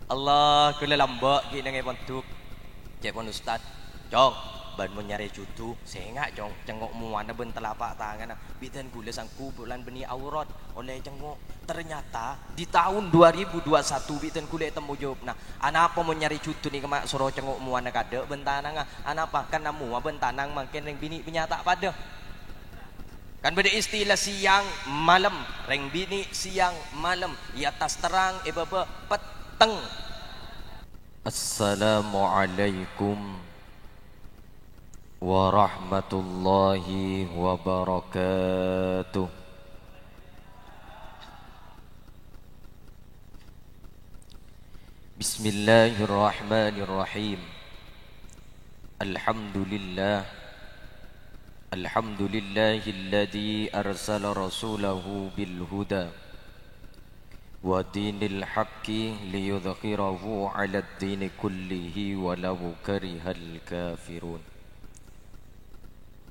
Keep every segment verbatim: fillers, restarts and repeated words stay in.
Allah, kaulâ lambâ' ghi' neng è pondhuk. Cè' pon Ustad, "Cong, bân mon nyarè judu, sènga', Cong, cèngo' mowana bân telapa' tanganna. Bi' dân kaulâ sangghu bulân bânnè aurat, ollè cèngo'." Ternyata di tahun dua ribu dua satu bi' dân kaulâ ètemmo jâwâbbhâ, "Anapa mon nyarè judu nèka ma' soro cèngo' mowana kaadâ' bân tanangnga? Anapa kan mowa bân tanang mangkèn rèng binè' bânnya' ta' padâ?" Kan bâdâ istilah siang malem, rèng binè' siang malem, è attas terrang, è bâbâ petteng. Assalamualaikum warahmatullahi wabarakatuh. Bismillahirrahmanirrahim. Alhamdulillah. Alhamdulillahilladzi arsala rasulahu bil huda wa dinil haqqi liyudhhirahu 'alad dini kullihi walau karihal kafirun.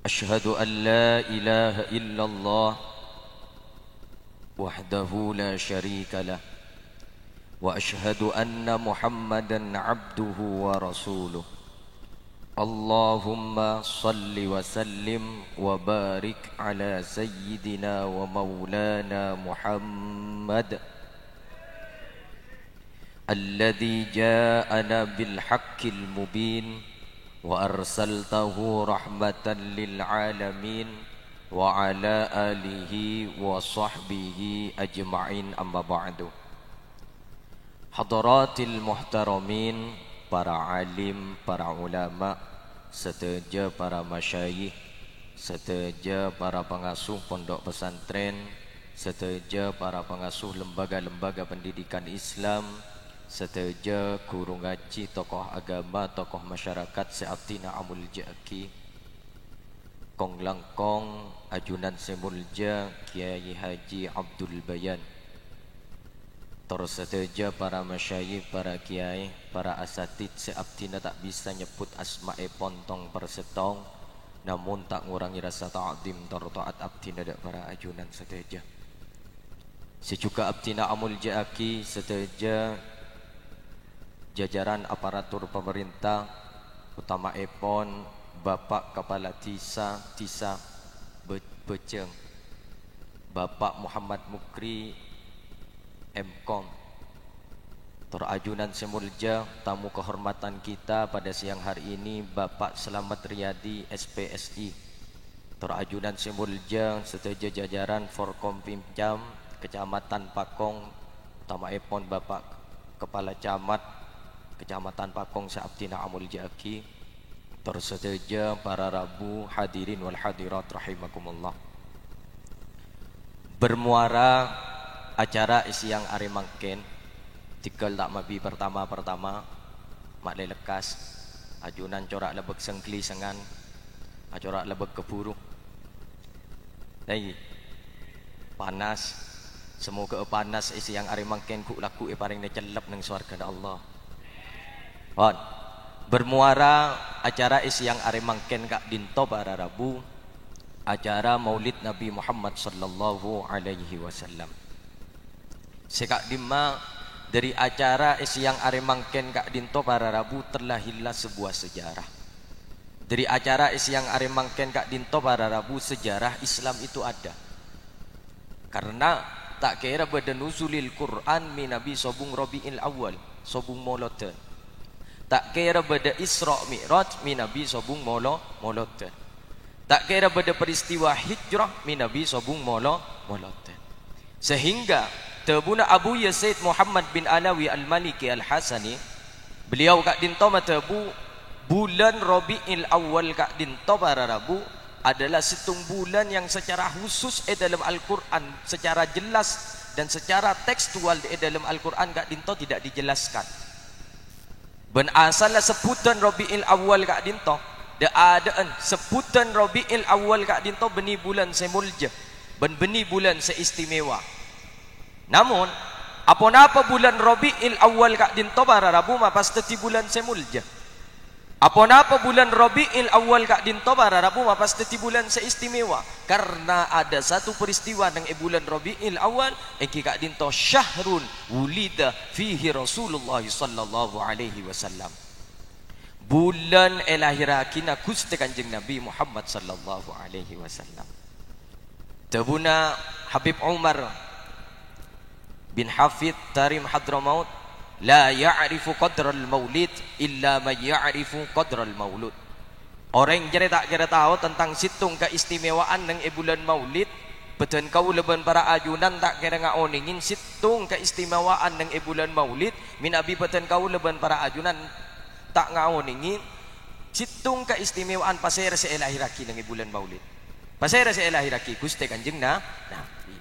Asyhadu an la ilaha illallah wahdahu la syarika lah. Wa asyhadu anna Muhammadan abduhu wa rasuluh. Allahumma shalli wa sallim wa barik ala sayyidina wa maulana Muhammad, alladzi ja'ana bil haqqil mubin, wa arsaltahu rahmatan lil alamin, wa ala alihi wa sahbihi ajma'in, amma ba'du. Hadaratil muhtaramin, para alim, para ulama, sadhâjâ para masyayikh, sadhâjâ para pangasuh pondhuk pesantren, sadhâjâ para pangasuh lembaga-lembaga pendidikan Islam, sadhâjâ ghuru ngajhi, tokoh agama, tokoh masyarakat sè abdhina amoljâ'aghi. Kong-langkong ajunan sè moljâ Kyai Haji Abdul Bayan, tor sadhâjâ para masyayikh, para kyai, para asatidz sè abdhina ta' bisa nyebbhut asma'èpon tong per sèttong, namong ta' ngorangè rassa ta'dhim tor ta'at abdhina dâ' para ajunan sadhâjâ. Sè jhughân abdhina amoljâ'aghi sadhâjâ jajaran aparatur pamarènta, otama'èpon Bapa' Kapala Dhisa, Dhisa Bâ-, Bâjâng, Bapa' Muhammad Mukri, M Kom. Tor ajunan sè moljâ, tamu kehormatan kita pada siang hari ini, Bapa' Slamet Riyadi, S P S I. Tor ajunan sè moljâ sadhâjâ jajaran Forkompimcam Kecamatan Pakong, otama'èpon Bapa' Kepala Camat Kecamatan Pakong sè abdhina amoljâ'aghi, tor sadhâjâ para rabu hadirin wal hadirat rahimakumullah. Bermuara acara è sèyang arè mangkèn, dhigghâl ta' mabi partama-partama, ma'lè lekkas, ajunan cora' lebbek sèngghâlisangan, acora' lebbek kabhuru. Nèngghi. Panas. Samoghâ panas è sèyang arè mangkèn ghu'-lagghu' èparèngana cellep neng sowarghâna Allah. Pon. Bermuara acara è sèyang arè mangkèn ka'dinto para rabu, acara Maulid Nabi Muhammad sallallahu alaihi wasallam. Sè ka'dimma, dhâri acara è sèyang arè mangkèn ka'dinto para rabu terlahirlah sebuah sejarah. Dhâri acara è sèyang arè mangkèn ka'dinto para rabu sejarah Islam itu ada. Karena ta' kèra bâdâ nuzulil Qur'an mènabi sobung Rabi'il Awal, sobung Molodhân. Ta' kèra bâdâ Isra Mi'raj mènabi sobung Molo-, Molodhân. Ta' kèra bâdâ peristiwa hijrah mènabi sobung Molo-, Molodhân. Sehingga dhâbuna Abuya Sayyid Muhammad bin Alawi Al-Maliki Al-Hasani, beliau ka'dinto madhâbu, bulân Rabi'il Awal ka'dinto para rabu adalah sèttong bulân yang secara khusus è dalam Al-Qur'an, secara jelas dan secara tekstual è dalam Al-Qur'an ka'dinto tidak dijelaskan. Bân asalla sebbhudhân Rabi'il Awal ka'dinto, dâ'-adâ'ân sebbhudhân Rabi'il Awal ka'dinto bânnè bulân sè moljâ, bân bânnè bulân sè istimewa. Namong, aponapa bulân Rabi'il Awal ka'dinto para rabu ma' pas dhâddhi bulân sè moljâ? Aponapa bulân Rabiul Awal ka'dinto para rabu ma' pas dhâddhi bulân sè istimewa? Karna ada satu peristiwa neng è bulân Rabiul Awal, èngghi ka'dinto syahrun wulida fihi Rasulullah sallallahu alaihi wasallam. Bulân èlahèrraghina Ghustè Kanjeng Nabi Muhammad sallallahu alaihi wasallam. Dhâbuna Habib Umar bin Hafid Tarim Hadramaut, "La ya'rifu qadral maulid illa man ya'rifu qadral maulud." Orèng jârèya ta' kèra tao tentang sèttong kaistimewaan neng è bulân Maulid. Bâdân kaulâ bân para ajunan ta' kèra ngaonèngè sèttong kaistimewaan neng è bulân Maulid, mènabi bâdân kaulâ bân para ajunan ta' ngaonèngè sèttong kaistimewaan pasèra sè èlahèrraghi neng è bulân Maulid. Pasèra sè èlahèrraghi? Ghustè Kanjeng Na-, Nabi.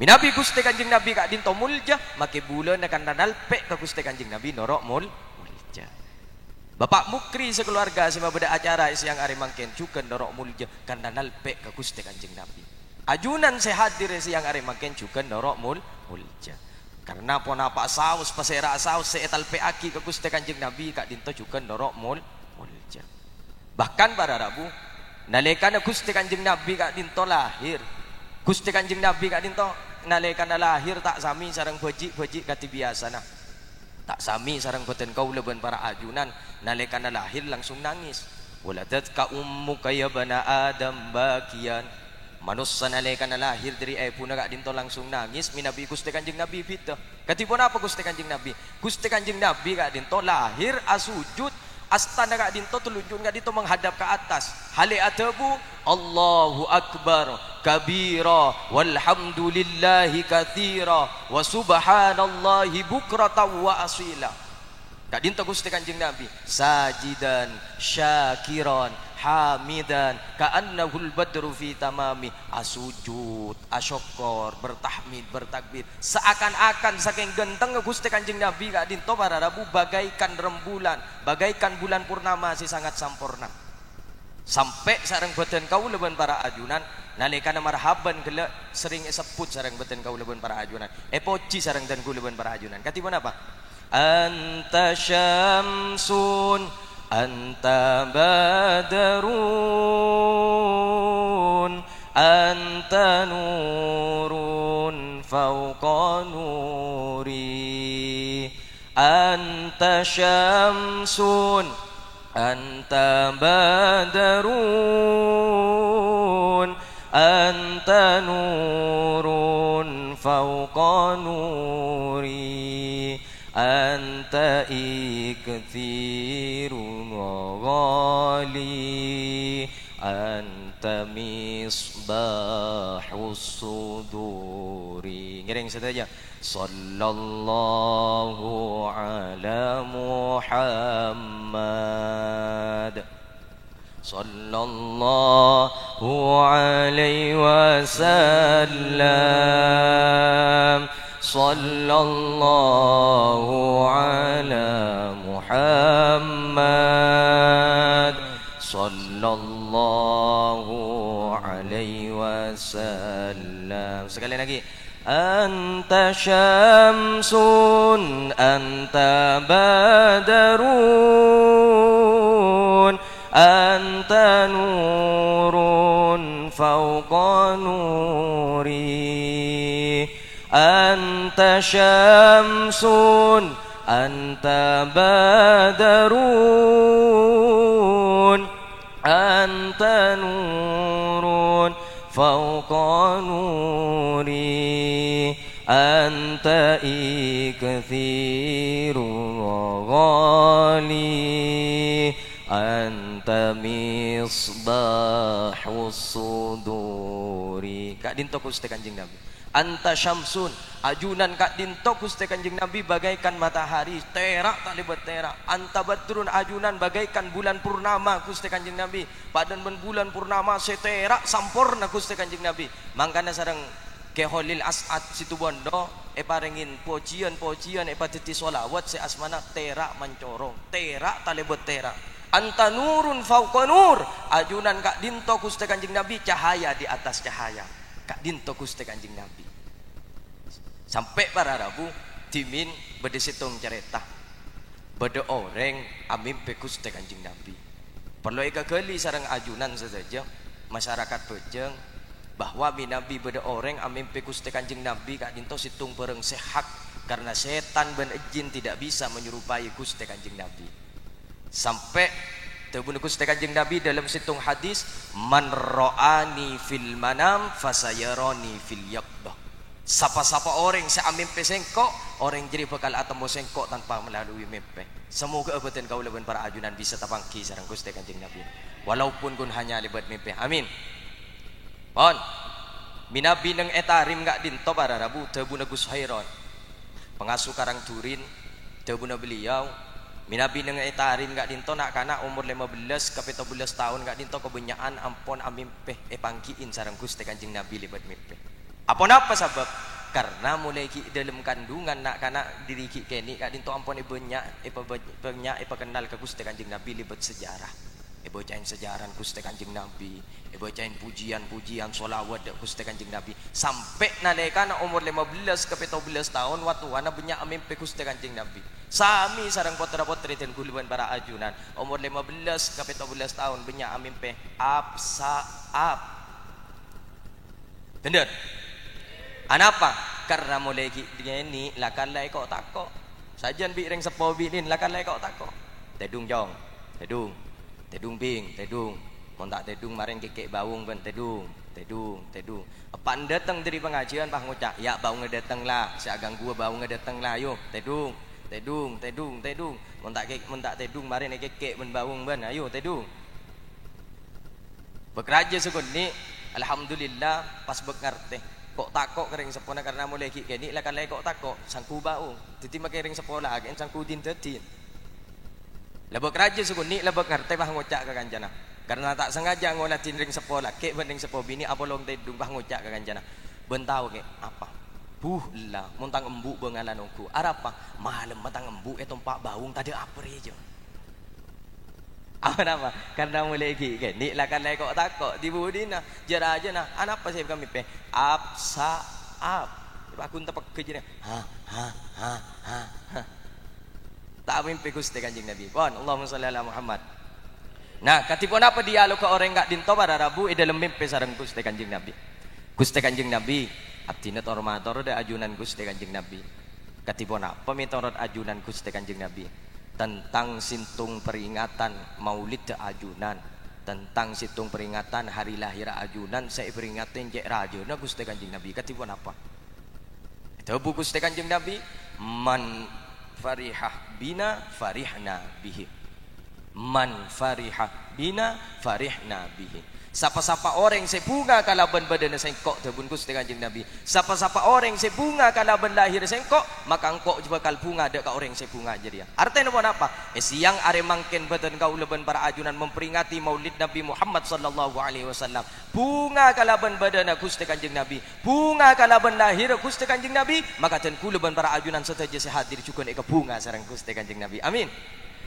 Mènabi Ghustè Kanjeng Nabi ka'dinto molja, makè bulâna kanna nalpè' ka Ghustè Kanjeng Nabi noro' mol-, molja. Bapa' Mukri sakalowarga sè mabâdâ acara è sèyang arè mangkèn jhughân noro' molja, kanna nalpè' ka Ghustè Kanjeng Nabi. Ajunan sè hadir è sèyang arè mangkèn jhughân noro' mol-, molja. Karna ponapa saos, pasèra saos sè ètalpè'aghi ka Ghustè Kanjeng Nabi ka'dinto jhughân noro' mol-, molja. Bahkan para rabu, nalèkana Ghustè Kanjeng Nabi ka'dinto lahir, Ghustè Kanjeng Nabi ka'dinto nalèkana lahir ta' samè sareng bhâji'-bhâji' kadhi biyasana. Ta' samè sareng bâdân kaulâ bân para ajunan, nalèkana lahir langsung nangès. "Waladatka ummuka ya bana Adam bakiyan." Manossa nalèkana lahir dhâri èbhuna ka'dinto langsung nangès, mènabi Ghustè Kanjeng Nabi bhidhâ. Kadhi ponapa Ghustè Kanjeng Nabi? Ghustè Kanjeng Nabi ka'dinto lahir asujud, astana ka'dinto, telunjukna ka'dinto menghadap ka attas. Halè adhâbu, "Allahu Akbar kabira, walhamdulillahi katsira, wa subhanallahi bukratan wa asila." Ka'dinto Ghustè Kanjeng Nabi, sajidan, syakiran, hamidan, ka'annahul badru fi tamami, asujud, asokkor, bertahmid, bertakbir. Saakan-akan sakèng ghântengnga Ghustè Kanjeng Nabi ka'dinto para rabu bagaikan rembulan, bagaikan bulan purnama sè sangat samporna. Sampè' sareng bâdân kaulâ bân para ajunan, nalèkana marhaban ghellâ' serrèng èsebbhut sareng bâdân kaulâ bân para ajunan, èpojhi sareng dân kaulâ bân para ajunan. Kadhi ponapa? Anta syamsun, anta badarun, anta nurun fauqa nuri. Anta syamsun, anta badarun, anta nurun fauqa nuri, anta ikthirul ghali, anta misbahus suduri. Ngèrèng sadhâjâ. Sallallahu ala Muhammad. Sallallahu alaihi wasallam. Sallallahu ala Muhammad. Sallallahu alaihi wasallam. Sekali lagi. Anta syamsun, anta badarun, anta nurun fauqa nuri. Anta syamsun, anta badarun, anta nurun fauqa nuri, anta ikthirul ghali, anta misbahus suduri. Ka'dinto Ghustè Kanjeng Nabi. Anta syamsun, ajunan ka'dinto Ghustè Kanjeng Nabi bagaikan matahari, tèra' ta' lèbât tèra'. Anta badrun, ajunan bagaikan bulan purnama Ghustè Kanjeng Nabi. Padâna bân bulan purnama sè tèra' samporna Ghustè Kanjeng Nabi. Mangkana sareng Kè Kholil As'ad Situbondo èparèngè pojhiyân-pojhiyân èpadhâddhi sholawat sè asmana tèra' mancorong, tèra' ta' lèbât tèra'. Anta nurun fauqa nur, ajunan ka'dinto Ghustè Kanjeng Nabi cahaya di atas cahaya. Ka'dinto Ghustè Kanjeng Nabi. Sampè' para rabu, dhimèn bâdâ sèttong carèta. Bâdâ orèng amèmpè Ghustè Kanjeng Nabi. Parlo èkaghâli sareng ajunan sadhâjâ, masyarakat Bhâjâng, bahwa mènabi bâdâ orèng amèmpè Ghustè Kanjeng Nabi ka'dinto sèttong bhârâng sè hak, karena sètan bân jin tidak bisa menyerupai Ghustè Kanjeng Nabi. Sampè' dhâbuna Ghustè Kanjeng Nabi dâlem sèttong hadis, "Man ra'ani fil manam fasayarani fil yaqdah." Pa-sapa orèng sè amèmpè sèngko', orèng jârèya bhâkal atemmo sèngko' tanpa melalui mèmpè. Samoghâ bhâdhân kaulâ bân para ajunan bisa tapangghi sareng Ghustè Kanjeng Nabi, walaupun ghun hanya lèbât mèmpè. Amin. Pon. Mènabi neng è Tarim ka'dinto para rabu, dhâbuna Gus Khairon, pengasuh Karangdurin, dhâbuna beliau, mènabi neng è Tarim ka'dinto na'-kana' omor lèma bellâs ka pètto bellâs taon ka'dinto kabânnya'an ampon amèmpè èpanggi'in sareng Ghustè Kanjeng Nabi lèbât mèmpè. Aponapa sabâb? Karna molaè ghi' dâlem kandungan na'-kana' dâri ghi' kènè' ka'dinto ampon èbânnya', èpabân-, bânnya' èpakennal ka Ghustè Kanjeng Nabi lèbât sejarah. Èbâca'in sejarah Ghustè Kanjeng Nabi, èbâca'in pujian-pujian, sholawat dâ' Ghustè Kanjeng Nabi. Sampè' nalèkana omor lèma bellâs ka pètto bellâs taon, wa-towana bânnya' amèmpè Ghustè Kanjeng Nabi. Samè sareng pottra-pottrè dân kaulâ bân para ajunan, omor lèma bellâs ka pètto bellâs taon bânnya' amèmpè ap-sa'ap. Bhender? Anapa? Karna molaè ghi' kènè' la kala èko'-tako'. Sajân bi' rèng seppo binèn la kala èko'-tako'. Tèdung, Cong. Tèdung. Tèdung, Bhing. Tèdung. Mon ta' tèdung, marèn kèkè' baung bân tèdung. Tèdung, tèdung. Eppa'na dâteng dâri pangajiân, pas ngoca', "Ya', baungnga dâteng la. Sè agangguwâ baungnga dâteng la, ayo. Tèdung, tèdung, tèdung, tèdung." Mon ta' kè-, mon ta' tèdung, marèn èkèkè' bân baung bân. Ayo, tèdung. Bâk rajâ sakonè', alhamdulillah, pas bâk ngartè. Ko'-tako' ka rèng seppona karna molaè ghi' kènè' la kala èko'-tako', sangghu baung. Dhâddhi makè rèng seppo lakè' sangghu din-dâdin. La bâk rajâ sakonè', la bâk ngartè, pas ngoca' ka kancana. Karna ta' sangajâ ngoladhi rèng seppo lakè' bân rèng seppo binè' apolong tèdung, pas ngoca' ka kancana. "Bân tao, Kè', apa?" "Buh, ella, mon tang embu' bângalan ongghu." "Arapa?" "Malemma tang embu' ètompa' baung tadâ' apa rèya." Aponapa? Karna molaè ghi' kènè' la kala èko'-tako' dhi-budhina. Jâ-rajâna, anapa sè èkamèmpè? Ap-sa'ap. Paghun tepegghâ jârèya. Ha, ha, ha, ha, ha. Ta' amèmpè Ghustè Kanjeng Nabi. Pon, Allahumma shalli ala Muhammad. Nah, kadhi ponapa dialogga orèng ka'dinto para rabu è dâlem mèmpè sareng Ghustè Kanjeng Nabi? Ghustè Kanjeng Nabi, abdhina tor-mator dâ' ajunan Ghustè Kanjeng Nabi. Kadhi ponapa mètorot ajunan Ghustè Kanjeng Nabi? Tentang sèttong peringatan maulidda ajunan, tentang sèttong peringatan hari lahir ajunan sè èperingati cè' rajâna Ghustè Kanjeng Nabi. Kadhi ponapa? Dhâbu Ghustè Kanjeng Nabi, "Man fariha bina farihna bihi." "Man fariha bina farihna bihi." Pa-sapa orèng sè bhunga kalabân bâdâna sèngko', dhâbuna Ghustè Kanjeng Nabi. "Pa-sapa orèng sè bhunga kalabân lahir sèngko', maka engko' bhâkal bhunga dâ' ka orèng sè bhunga jârèya." Artèna ponapa? È sèyang arè mangkèn bhâdhân kaulâ bân para ajunan memperingati Maulid Nabi Muhammad sallallahu alaihi wasallam. Bhunga kalabân bâdâna Ghustè Kanjeng Nabi. Bhunga kalabân lahirra Ghustè Kanjeng Nabi, maka dân kaulâ bân para ajunan sadhâjâ sè hadir jhughân èkabhunga sareng Ghustè Kanjeng Nabi. Amin.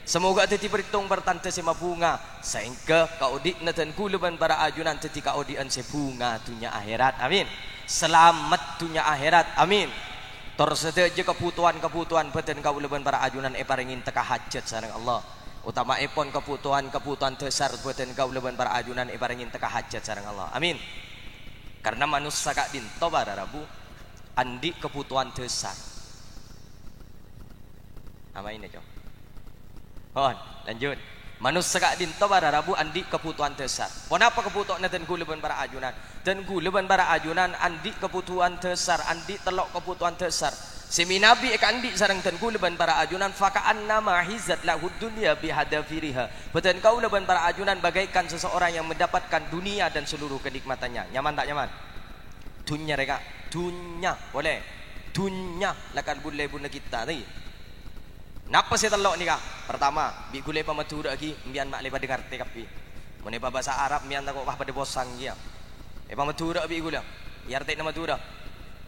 Samoghâ dhâddhi pèttong partandhâ sè mabhunga, saèngghâ kaodi'na dân kaulâ bân para ajunan dhâddhi kaodi'ân sè bhunga dhunnya akhèrat. Amin. Salamet dhunnya akhèrat. Amin. Tor sadhâjâ kabhutowan-kabhutowan bâdân kaulâ bân para ajunan èparèngè tèka hajhât sareng Allah. Otama'èpon kabhutowan-kabhutowan dhâsar bâdân kaulâ bân para ajunan èparèngè tèka hajhât sareng Allah. Amin. Karna manossa ka'dinto para rabu andi' kabhutowan dhâsar. Amaina, Cong. Pon, lanjut. Manossa ka'dinto para rabu andi' kabhutowan dhâsar. Ponapa kabhutowanna dân kaulâ bân para ajunan? Dân kaulâ bân para ajunan andi' kabhutowan dhâsar, andi' tello' kabhutowan dhâsar. Sè mènabi èkaandi' sareng dân kaulâ bân para ajunan, "Faka'annama hizat lahud dunya bihadafiriha." Bâdân kaulâ bân para ajunan bagaikan seseorang yang mendapatkan dunia dan seluruh kenikmatannya. Nyaman ta' nyaman? Dhunnya rèka, dhunnya, polè. Dhunnya la kalbun lebunna kita, tè. Napa sè tello' nèka? Partama, bi' ghulâ èpamadhurâ'aghi, empèyan ma' lè padâ ngartè kabbhi. Mon èpabhâsa Arab, empèyan tako' pas padâ posang kèya. Èpamadhurâ bi' ghulâ. Iyâ artèna madhurâ.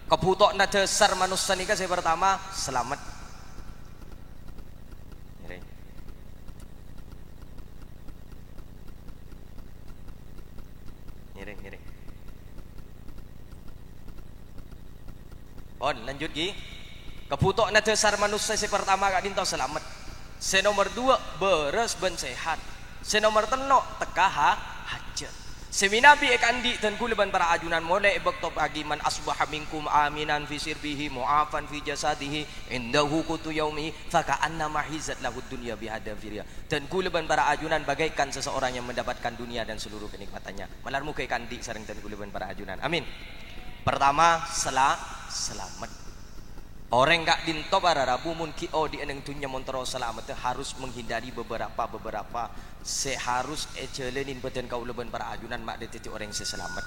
Kabhutowanna dhâsar manossa nèka sè partama, salamet. Ngèrèng. Ngèrèng, ngèrèng. Pon, lanjut, ghi. Kabhutowanna dhâsar manossa sè partama ka'dinto salamet. Sè nomer duwâ', bârâs bân sehat. Sè nomer tello', tekka ha-, hajât. Sè mènabi èkaandi' dân kaulâ bân para ajunan molaè è bâkto pagi, "Man asbaha minkum aminan fi sirbihi, mu'afan fi jasadihi, indahu qutu yaumihi, faka'annama hizat lahud dunya bihadzafiriha." Dân kaulâ bân para ajunan bagaikan seseorang yang mendapatkan dunia dan seluruh kenikmatannya. Malar moghâ èkaandi' sareng dân kaulâ bân para ajunan. Amin. Pertama, sela-, selamet. Orèng ka'dinto para rabu mon ghi' odi'â neng dhunnya mon terro salameddhâ harus menghindari beberapa-beberapa sè harus èjhâlânin bâdân kaulâ bân para ajunan ma' dhâddhi orèng sè salamet.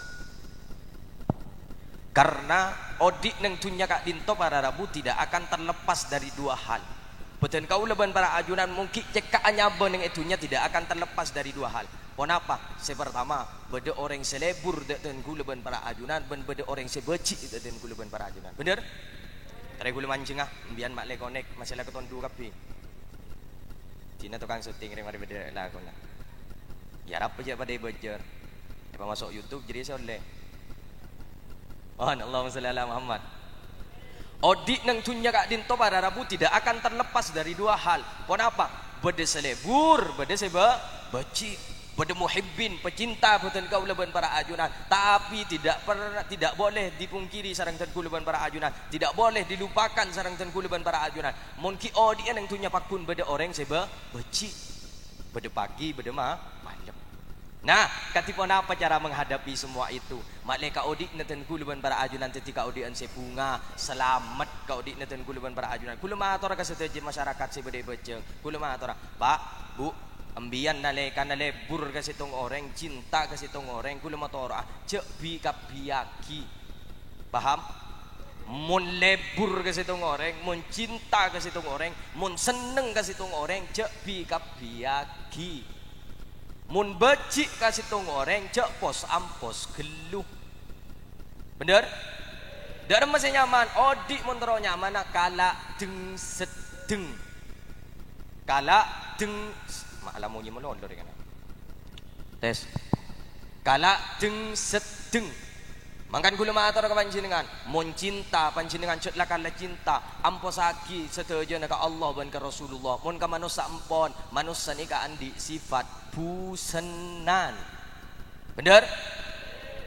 Karena odi' neng dhunnya ka'dinto para rabu tidak akan terlepas dari dua hal. Bâdân kaulâ bân para ajunan mon ghi' cekka'a nyabâ neng è dhunnya tidak akan terlepas dari dua hal. Ponapa? Sè partama, bâdâ orèng sè lebur dâ' dân kaulâ bân para ajunan, bân bâdâ orèng sè bâji' dâ' dân kaulâ bân para ajunan. Bhender? Tarè kaulâ manjhengnga, embiyan ma' lè-konèk, masè la katondu kabbhi. Dinah tokang syuting rè marè bâdâ lakona. Iyâ, arapa jhâ' padâ èbâjâr. Èpamaso' YouTube, jârèya sè ollè. Pon, Allahumma sholli ala Muhammad. Odi' neng dhunnya ka'dinto para rabu tidak akan terlepas dari dua hal. Ponapa? Bâdâ sè lebur, bâdâ sè bâ-, bâji'. Bâdâ muhibbin, pecinta bâdân kaulâ bân para ajunan. Tapi tidak per-, tidak boleh dipungkiri sareng dân kaulâ bân para ajunan. Tidak boleh dilupakan sareng dân kaulâ bân para ajunan. Mon ghi' odi'â neng dhunnya pagghun bâdâ orèng sè bâ-, bâji'. Bâdâ pagi, bâdâ ma-, malem. Nah, kadhi ponapa cara menghadapi semua itu? Ma' lè kaodi'na dân kaulâ bân para ajunan dhâddhi kaodi'ân sè bhunga, salamet kaodi'na dân kaulâ bân para ajunan. Kaulâ matora ka sadhâjâ masyarakat sè bâdâ è bâjâng. Kaulâ matora, "Pa', Bu', embiyan nalèkana lebur ka sèttong orèng, cinta ka sèttong orèng, kaulâ matoro'a, jhâ' bi-kabbiyâghi." Paham? Mon lebur ka sèttong orèng, mon cinta ka sèttong orèng, mon senneng ka sèttong orèng, jhâ' bi-kabbiyâghi. Mon bâji' ka sèttong orèng, jhâ' pos-ampos ghâllu. Bhender? Dâ' remma sè nyaman, odi' mon terro nyamana kala' dheng-seddheng. Kala' dheng-, ma' la monyè malolo rè kana. Tes. Kala' dheng-seddheng. Mangkana kaulâ mator ka panjhennengngan, mon cinta, panjhennengngan jhâ' la kala cinta, amposaghi sadhâjâna ka Allah bân ka Rasulullah. Mon ka manossa empon, manossa nèka andi' sifat bhusennan. Bhender?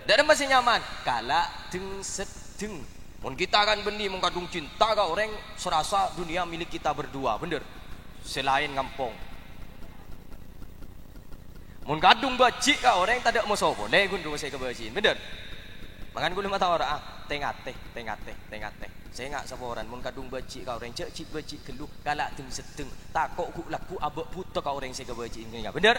Dâ' remma sè nyaman? Kala' dheng-seddheng. Mon kita kan bânnè, mon kadhung cinta ka orèng, sè rasa dunia milik kita berdua. Bhender? Sè laèn ngampong. Mon kadhung bâji' ka orèng, tadâ' moso polè ghun rowa sè èkabâji'in. Bhender? Mangkana kaulâ matoro'a, tè-ngatè, tè-ngatè, tè-ngatè. Sènga' saporana, mon kadhung bâji' ka orèng, jhâ' jhi' bâji' ghâllu, kala' dheng-seddheng. Tako' ghu'-lagghu' abâ' bhuto ka orèng sè èkabâji'in kènga. Bhender?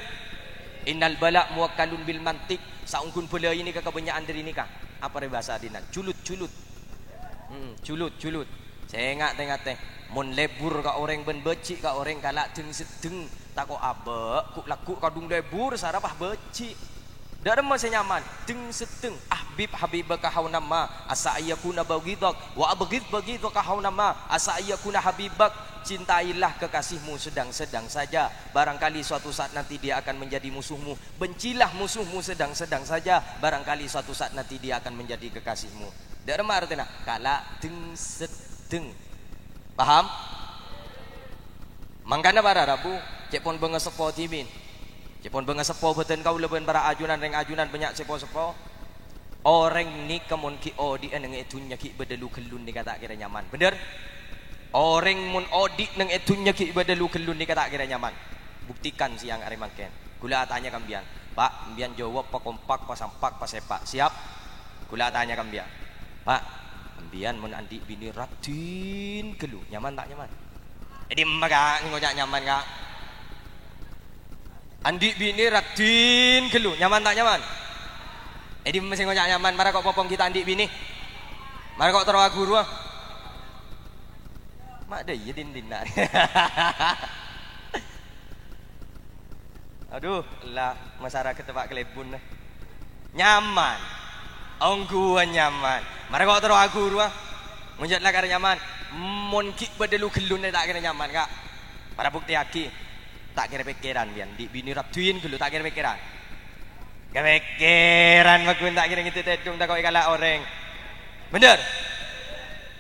Innal bala' muwakkalun bil mantiq. Saongghuna bâlâi nèka kabânnya'an dâri nèka. Apa rè bhâsa dinna'? Julut-julut. Hmm, julut-julut. Sènga' tè-ngatè. Mon lebur ka orèng bân bâji' ka orèng, kala' dheng-seddheng. Tako' abâ', ghu'-lagghu' kadhung lebur, sara pas bâji'. Dâ' remma sè nyaman? Dheng-seddheng. Ahbib habibaka haunamma, asa ayyakuna baghidak. Wa abghid baghidaka haunamma, asa ayyakuna habibak. Cintailah kekasihmu sedang-sedang saja. Barangkali suatu saat nanti dia akan menjadi musuhmu. Bencilah musuhmu sedang-sedang saja. Barangkali suatu saat nanti dia akan menjadi kekasihmu. Dâ' remma artèna? Kala' dheng-seddheng. Paham? Mangkana para rabu, cè' pon bângaseppo dhimèn. Cè' pon bângaseppo bâdân kaulâ bân para ajunan, rèng ajunan bânnya' sè po-seppo. Orèng nèka mon ghi' odi'â neng è dhunnya ghi' bâdâ lu-ghâllun nèka ta' kèra nyaman. Bhender? Orèng mon odi' neng è dhunnya ghi' bâdâ lu-ghâllun nèka ta' kèra nyaman. Buktikan siang arè mangkèn. Kaulâ atanya ka empèyan, "Pa', empèyan jâwâb pakompak, pasampak, pasepa'?" Siap? Kaulâ atanya ka empèyan, "Pa', empèyan mon andi' binè raddhin ghâllu, nyaman ta' nyaman?" È dimma, Ka', sè ngoca' nyaman, Ka'? Andi' binè raddhin ghâllu, nyaman ta' nyaman? È dimma sè ngoca' nyaman, mara ko' popong ghi' ta' andi' binè? Mara ko' terro aghuru, ah? Ma' dâ' iyâ din-dinna'. Adhu, la, masarakat Pak Kalèbun, eh. Nyaman. Ongghuwân nyaman. Mara ko' terro aghuru, ah. Mon jhâ' lakar nyaman. Mon ghi' bâdâ lu-ghâllun ta' kèra nyaman, Ka'. Mara buktèyaghi. Ta' kèra pèkkèran, bi'en. Andi' binè raddhin ghâllu, ta' kèra pèkkèran. Kapèkkèran, maghun ta' kèra ngèdhing tèdung, tako' èkala' orèng. Bhender?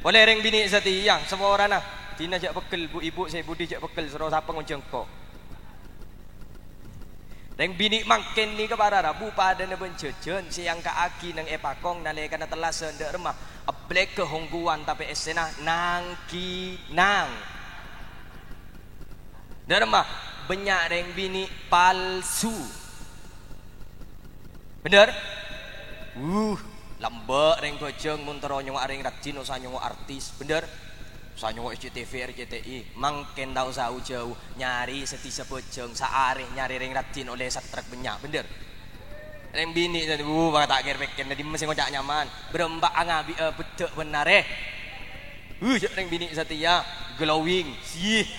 Polè rèng binè' satèya, saporana. Dina jhâ' peggel, bu-ibu sè budi jhâ' peggel, soro sapa ngonjhâ engko'. Rèng binè' mangkèn nèka para rabu padâna bân jhâjhân sè èangka'aghi neng è pakong nalèkana tellasân dâ' remma, èbblèghâ hongguwan tapè essèna nang-kinang. Dâ' remma, bânnya' rèng binè' palsu. Bhender? Wuh, lambâ' rèng bhâjâng mon terro nyongngo'a rèng rajin, osa nyongngo' artis. Bhender? Osa nyongngo' S C T V, R C T I. Mangkèn ta' osa jâu-jâu, nyarè sè dhisa bhâjâng, saarè nyarè rèng rajin ollè satrek bânnya'. Bhender? Rèng binè', wuh, ta' kèr-pèkkèr, dimma sè ngoca' nyaman. Bârâmpa ngabi'â beddhâ' bân arè. Wuh, jhâ' rèng binè' satèya, glowing, sih.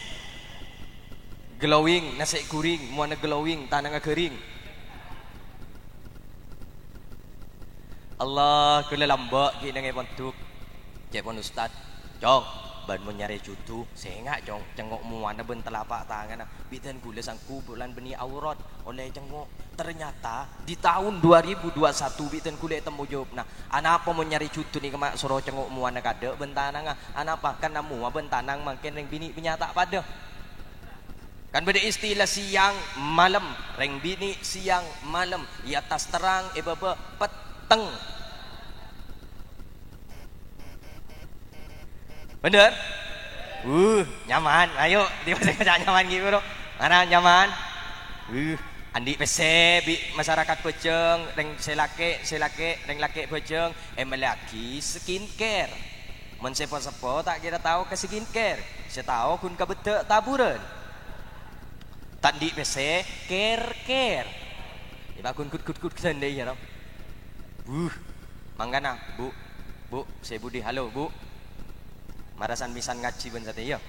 Glowing, nasè' ghuring, mowana glowing, tanangnga ghâring. Allah, ghulâ lambâ' ghi' neng è pondhuk. Ca'èpon ustad, "Cong, bân mon nyarè judu, sènga', Cong, cengngo' mowana bân telapak tanganna. Bi' dân ghulâ sangghu bulân bânnè aurat, ollè cengngo'." Ternyata di tahun dua ribu dua satu bi' dân ghulâ ètemmo jâwâbbhâ. Anapa mon nyarè judu nèka ma' soro cengngo' mowana kaadâ' bân tanangnga? Anapa? Kan mowa bân tanang mangkèn rèng binè' bânnya' ta' padâ. Kan bâdâ istilah siang malem, rèng binè' siang malem, è attas terrang, è bâbâ petteng. Bhender? Wuh, nyaman. Ayo, dimma sè ngoca' nyaman ghi' buru. Mara nyaman. Wuh, andi' pèssè bi' masarakat bhâjâng, rèng sè lakè', sè lakè', rèng lakè' bhâjâng, èmellèyaghi skincare. Mon sè po-seppo ta' kèra tao ka skincare, sè tao ghun ka beddhâ' taburân. Ta' andi' pèssè, kèr-kèr. Èpaghun gud-gud-gud gandhâ iyâ, no? Wuh, mangkana, Bu', Bu', sè budi, halo, Bu'. Mara san-mèsan ngajhi bân satèya.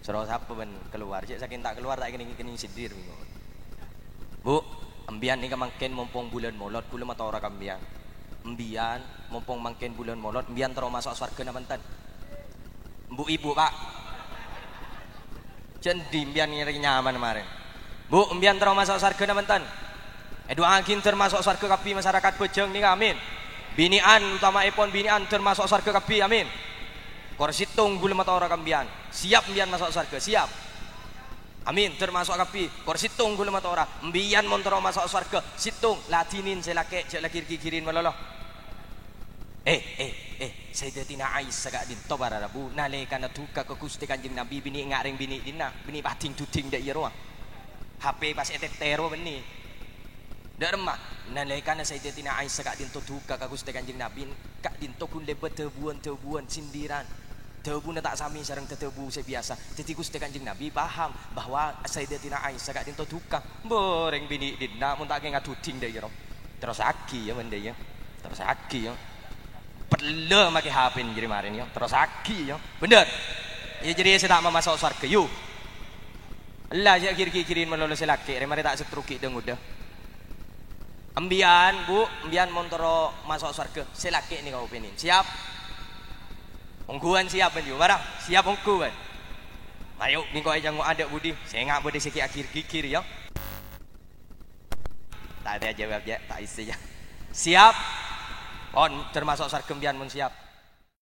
Soro sapa bân kalowar, cè' sakèng ta' kalowar ta' kènèng-kènèng sèndir, mèngo. Bu', embiyân nèka mangkèn mompong bulân Molod, ghulâ matora ka embiyân. Embiyân, mompong mangkèn bulân Molod, embiyân terro maso' sowarghâna bhunten. Bu', Ibu, Pak. Jhâ' andi' embiyân ngèrèng nyaman marèn. Bu', embiyân terro maso' sowarghâna bhunten. Èdu'aaghi ter maso' sowarghâ kabbhi masarakat bhâjâng nèka, amin. Binè'an, utama'èpon binè'an ter maso' sowarghâ kabbhi, amin. Kor sèttong ghulâ matora ka embiyân. Siap embiyân maso' sowarghâ? Siap. Amin, ter maso' kabbhi. Kor sèttong ghulâ matora, embiyân mon terro maso' sowarghâ, sèttong, ladhinin sè lakè', jhâ' la gir-gigirin malolo. Eh, eh, eh, Sayyidatina Aisyah ka'dinto para rabu, nalèkana duka ka Ghustè Kanjeng Nabi, binè' nga' rèng binè' dinna', binè' pading-duding dâ' iyâ rowa. H P pas ètètè rowa bânnè. Dâ' remma, nalèkana Sayyidatina Aisyah ka'dinto duka ka Ghustè Kanjeng Nabi, ka'dinto ghun lèbât dhâbuwân-dhâbuwân, sindiran. Dhâbuna ta' samè sareng dhâ-, dhâbu sè biyasa. Dhâddhi Ghustè Kanjeng Nabi paham bahwa Sayyidatina Aisyah ka'dinto duka. Mbâ rèng binè' dinna' mon ta' kèng aduding dâ' iyâ, ro. Terrossaghi, yâ, bân dâ' iyâ. Terrossaghi, yâ. Pellâ makè H P-na jârèya marèn, yâ. Terrossaghi, yâ. Bhender. Iyâ, jârèya sè ta' mamaso' sowarghâ, yu. Ella, jhâ' gir-gigirin malolo sè lakè', rè marè ta' setrughi' dâ-ngodâ. Embiyân, Bu', embiyân mon terro maso' sowarghâ, sè lakè' nèka opènèn. Siap? Ongghuwân siap, bân, yu, marah? Siap ongghuwân. Ayo, bengko aja ngo adâ' budi, sènga' bâdâ sè ghi' agir-gigir, yâ. Ta' ada jawab, yâ, ta' isi, yâ. Siap? Pon, termasuk sowarghâ embiyân mon siap.